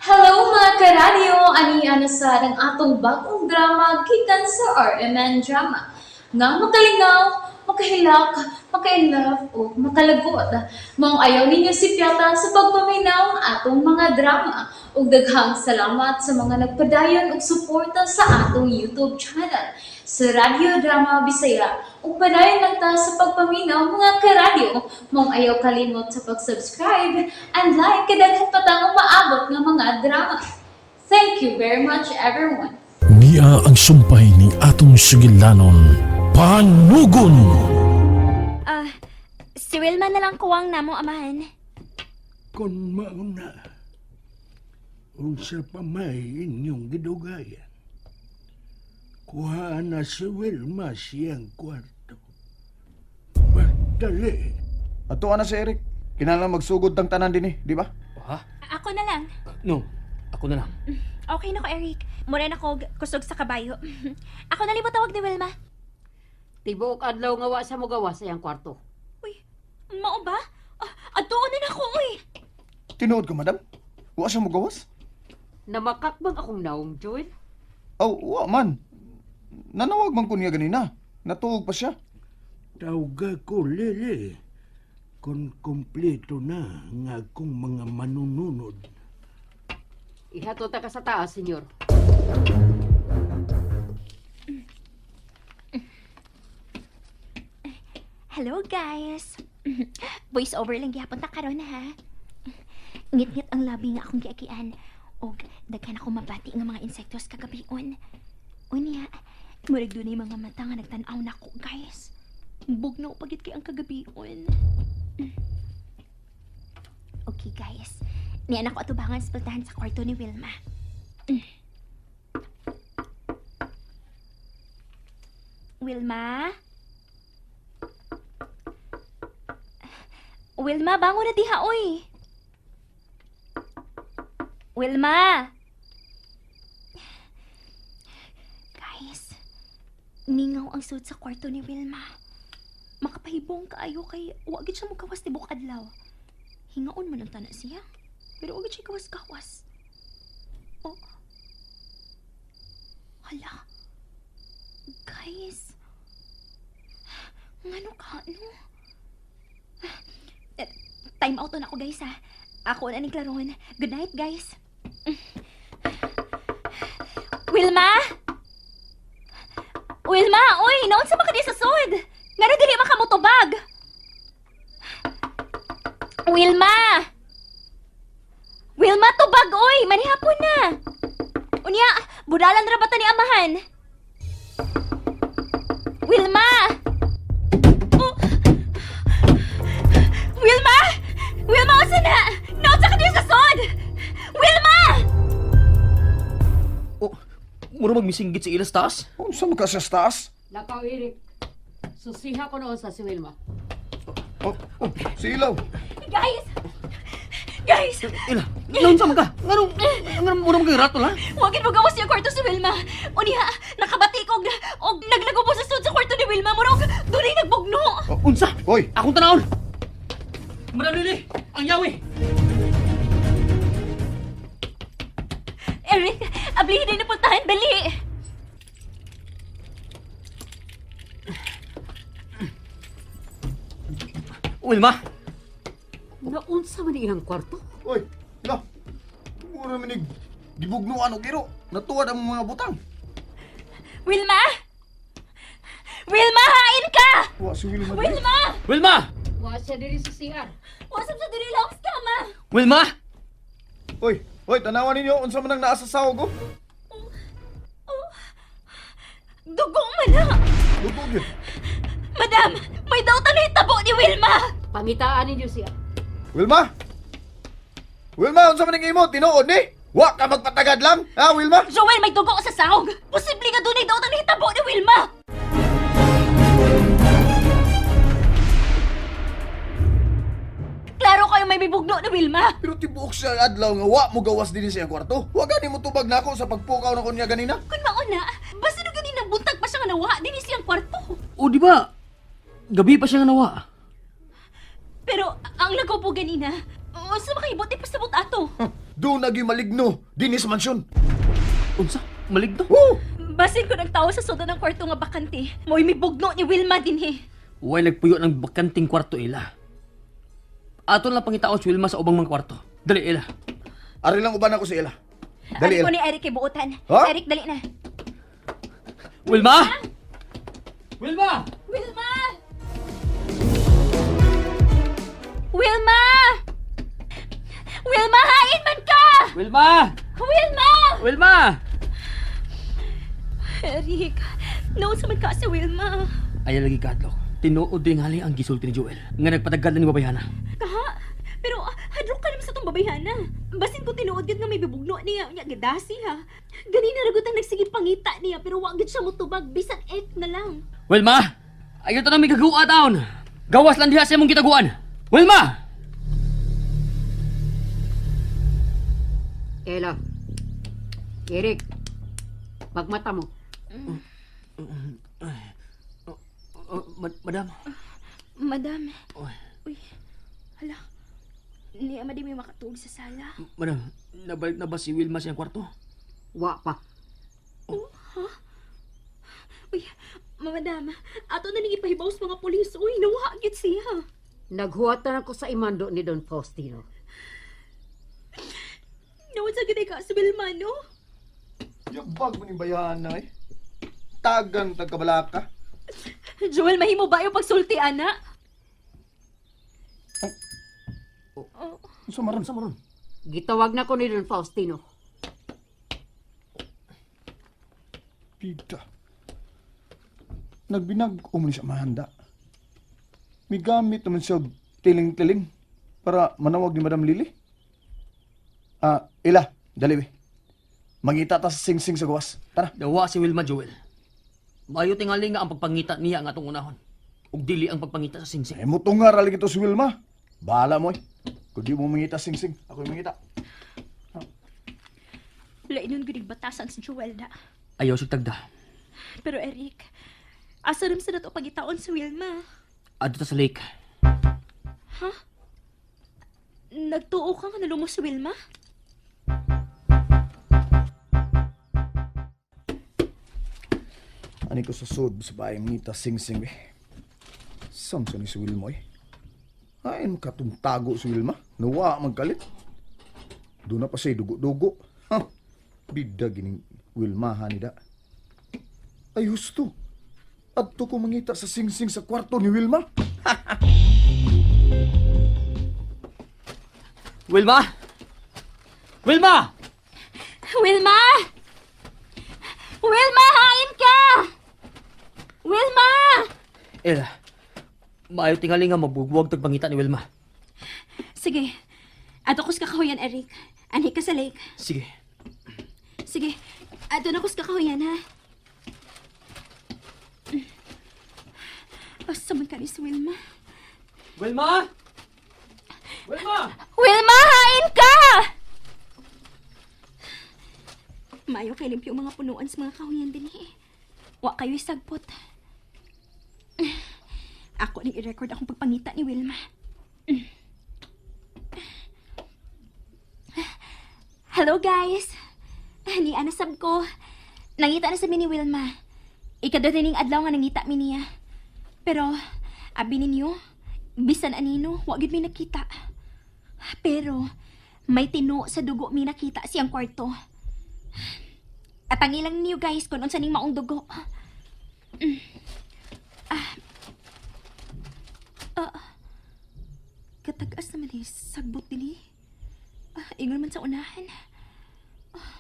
Hello mga karadyo! Ani na sa ang atong bagong drama gikan sa RMN Drama. Nga makalingaw, makahilak, makainlove o makalagot. Maong ayaw ninyo si Piata sa pagpaminaw ang atong mga drama. Ug daghang salamat sa mga nagpadayon og suporta sa atong YouTube channel sa Radyo Drama Bisaya. Ug padayon lang ta sa pagpaminaw mga karadyo. Maong ayaw kalimot sa pag-subscribe and like kay daghan pa tang umaabot nga mga drama. Thank you very much, everyone. Niya ang sumpay ning atong sugilanon. Panugon! Ah, si Wilma na lang kuwang namo, amahan. Kung mauna, unsa pa may inyong gidugayan. Kuha na si Wilma siyang kwarto. Pagdali, Ato na si Eric. Kinahanglan magsugod tang tanan dinhi, di ba? Ha? Ako na lang. No, ako na lang. Okay na ko, Eric. Mura na ko kusog sa kabayo. Ako na libot tawag ni Wilma. Tibuok adlaw nga wa sa mogawa sa iyang kwarto. Uy, mao ba? Ah, adtuon na nako, uy. Tinuod ka, madam? Wa siya mogawas? Namakakbang akong naong, Joel. Aw, wa man. Nanawag man ko niya ganina. Natuog pa siya. tawga ko Lili. Kung kumpleto na nga akong mga manununod. Ihato ta ka sa taas, senyor. Hello, guys. Voice over lang gihapon ta karon ha. Ngit-ngit ang labi nga akong giagian. Og daghan ako mabati nga mga insektos kagabion. Unya, murag dunay mga mata nga nagtan-aw nako, guys. Bugnaw pagit kay ang kagabion. Okay, guys. Niyan ako atubangan sa pultahan sa kwarto ni Wilma. Wilma? Wilma, bangon na diha, oy. Wilma! Guys, mingaw ang suot sa kwarto ni Wilma. Makapahibong kaayo kay wa gid siya mogawas tibok adlaw. Hingaon man ang tana siya, pero wa gid siya gawas-gawas. Oh. Hala. Guys. Ngano ka, no? Eh, time out na ako, guys, ha. Ako na ni Claron. Good night, guys. Wilma! Wilma, oy, naon sa makadi sa sud? Ngano dili man ka motubag? Wilma! Wilma, tubag, oy! Manihapon na! Unya, budalan ra ba ta ni amahan? Wilma! Oh! Wilma! Wilma, unsa na? Naunsa ka diri sa sod? Wilma! Oh, mura magmisinggit sa ilas taas. Unsa man ka siya sa taas? Lakaw, Eric. Susiha ko noon sa si Wilma. Oh, oh, si Ilaw. Guys! Guys! Ila, naunsa man ka? Nganong, nganong mura maging ratol ha? Wagin mo gawas yung kwarto si Wilma. Unya, nakabati ko og, og naglagobo sa sud sa kwarto ni Wilma. Murag, dunay nagbugno. Oh, unsa? Oy. Akong tanawon. Madam Lily, ang yawi. Eric, ablihin na napuntahan, dali! Wilma, Naunsa man iyang kwarto? Oy, Ilaw. Mura man nig gibugnuan og iro. Natuwad ang mga butang. Wilma! Wilma, hain ka! Wa si Wilma. diri. Wilma! Wilma! Wa siya diri sa CR. Wasap sa diri lang sa kama! Wilma! Oy, oy, tanawan ninyo unsa man ang naa sa sahog oh. Oh, dugo man na! Dugo gyud. Madam, may daw na hitabo ni Wilma! Pangitaan ninyo siya. Wilma! Wilma, unsa man ang imo? Tinuod ni? Wa ka magpatagad lang, ha, Wilma? Joel, may dugo sa sahog! Posible nga dunay daw na hitabo ni Wilma! Klaro kayo may bibugno ni Wilma! Pero tibuok siya ang adlaw nga wa mo gawas dinhi sa iyang kwarto. Wa gani mo tubag nako sa pagpukaw na kunya ganina. Kung mauna, basta nung ganina buntag pa siya nga nawa, dinis siyang kwarto. O di ba? Gabi pa siya nga nawa. Pero ang lagobo ganina, sa makahibot, di pasabot ato. Doon nagi maligno dinhi sa mansyon. Unsa? Maligno? Woo! Basin ko nagtawo sa soda ng kwarto nga bakante. Mo'y mibugno ni Wilma dinhi. Way nagpuyo ng bakanting kwarto ila. Ato lang pangitaon si Wilma sa ubang mga kwarto. Dali ila. Ari lang uban ako si Ella. Dali Ari ko Ella. ni Eric kay buotan. Ha? Eric, dali na. Wilma! Wilma! Wilma! Wilma! Wilma, hain man ka! Wilma! Wilma! Wilma! Eric, noon sa man ka si Wilma. Ayaw lagi kadlok. Tinuod din hali ang gisulti ni Joel. Nga nagpatagal na ni babayhana. Kaha, pero hadlok ka naman sa tong babayhana. Basin ko tinuod gid nga may bibugno niya, niya gidasi ha. Ganina ragot ang nagsige pangita niya pero wa gid siya motubag bisan ek na lang. Wilma! Ayaw to na may kagua taon! Gawas lang diha sa imong gitaguan! Wilma! Ella. Eric. Pagmata mo. Oh, madam. Madam. Oy. Uy, hala. Niya ma di may makatuog sa sala. Madam, nabalik na ba si Wilma sa iyang kwarto? Wa pa. Uy, madam, ato na ning ipahibaw sa mga pulis. Uy, nawha gyud siya. Naghuwatan ako sa imando ni Don Faustino. Nawad sa gid ka si Wilma, no? Yabag mo ni bayana eh. Tagan tagkabalaka. Joel, mahimo ba yung pagsulti, ana? Unsa maron? Unsa maron? Gitawag na ko ni Don Faustino. Pita. Nagbinag mo ni siya mahanda. Migamit naman siya og tiling-tiling para manawag ni Madam Lily. Ah, Ila, dali we. Mangita ta sa sing-sing sa gawas. Tara. Dawa si Wilma Joel. Mayo tingali nga ang pagpangita niya ang atong unahon. Ug dili ang pagpangita sa singsing. Eh, mutunga ra lagi to si Wilma. Bahala mo eh. Kung di mo mangita sing-sing, ako yung mangita. Lainon gud batasan si Joel da. Ayaw sig tagda. Pero Eric, asa ram sa nato pagitaon si Wilma? Adto ta sa lake. Nagtuo ka nga nalumos si Wilma? Ani ko sa sud sa bahay mangita sing-sing eh. Samson ni si Wilma eh. Ay, katong tago si Wilma. Nawa magkalit. Doon na pa siya dugo-dugo. Ha? Bida gining Wilma hanida. Ay husto. Adto ko mangita sa sing-sing sa kwarto ni Wilma. Wilma! Wilma! Wilma! Wilma, hain ka! Wilma! Ella, maayo tingali nga magbugwag tag pangita ni Wilma. Sige. Ato ko sa kakahuyan, Eric. Anhi ka sa lake. Sige. Sige. Ato na ko sa kakahuyan, ha? Asa man ka ni si Wilma? Wilma! Wilma! Wilma, hain ka! Mayo kay limpyo ang mga punuan sa mga kahuyan din eh. Wa kayo isagpot. Ako ning i-record akong pagpangita ni Wilma. Hello guys. Ni ana sab ko. Nangita na sa mi ni Wilma. Ikadto ning adlaw nga nangita mi niya. Pero abi ninyo, bisan anino, wa gyud mi nakita. Pero may tino sa dugo mi nakita siyang kwarto. At ang ilang niyo guys kung unsa ning maong dugo. Ah. Ah. Katagas naman eh, sagbot dinhi. Ah, ingon man sa unahan. Ah,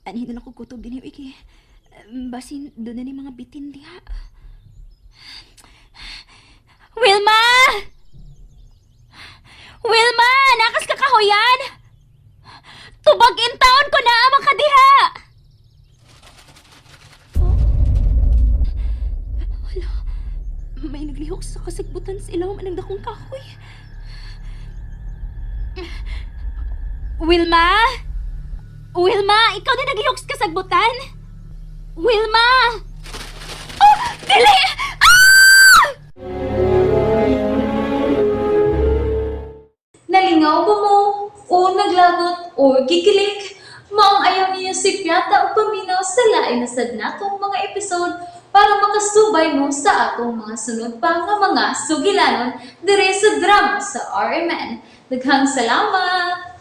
anhin na lang ko kutob dinhi iki. Basin doon na ni mga bitin diha. Wilma! Wilma! Nakas ka kahoyan! Tubag in taon ko na amang kadiha! Oh. Wala. May naglihok sa kasagbutan sa ilawom anang dakong kahoy. Wilma? Wilma, ikaw na naglihok sa kasagbutan? Wilma! Oh! Dili! Ah! Nalingaw ba mo? O naglagot o gikilig? Maong ayaw niyo sipyata o paminaw sa lain na sad natong mga episode para makasubay mo sa atong mga sunod pa nga mga sugilanon dire sa drama sa RMN. Daghang salamat!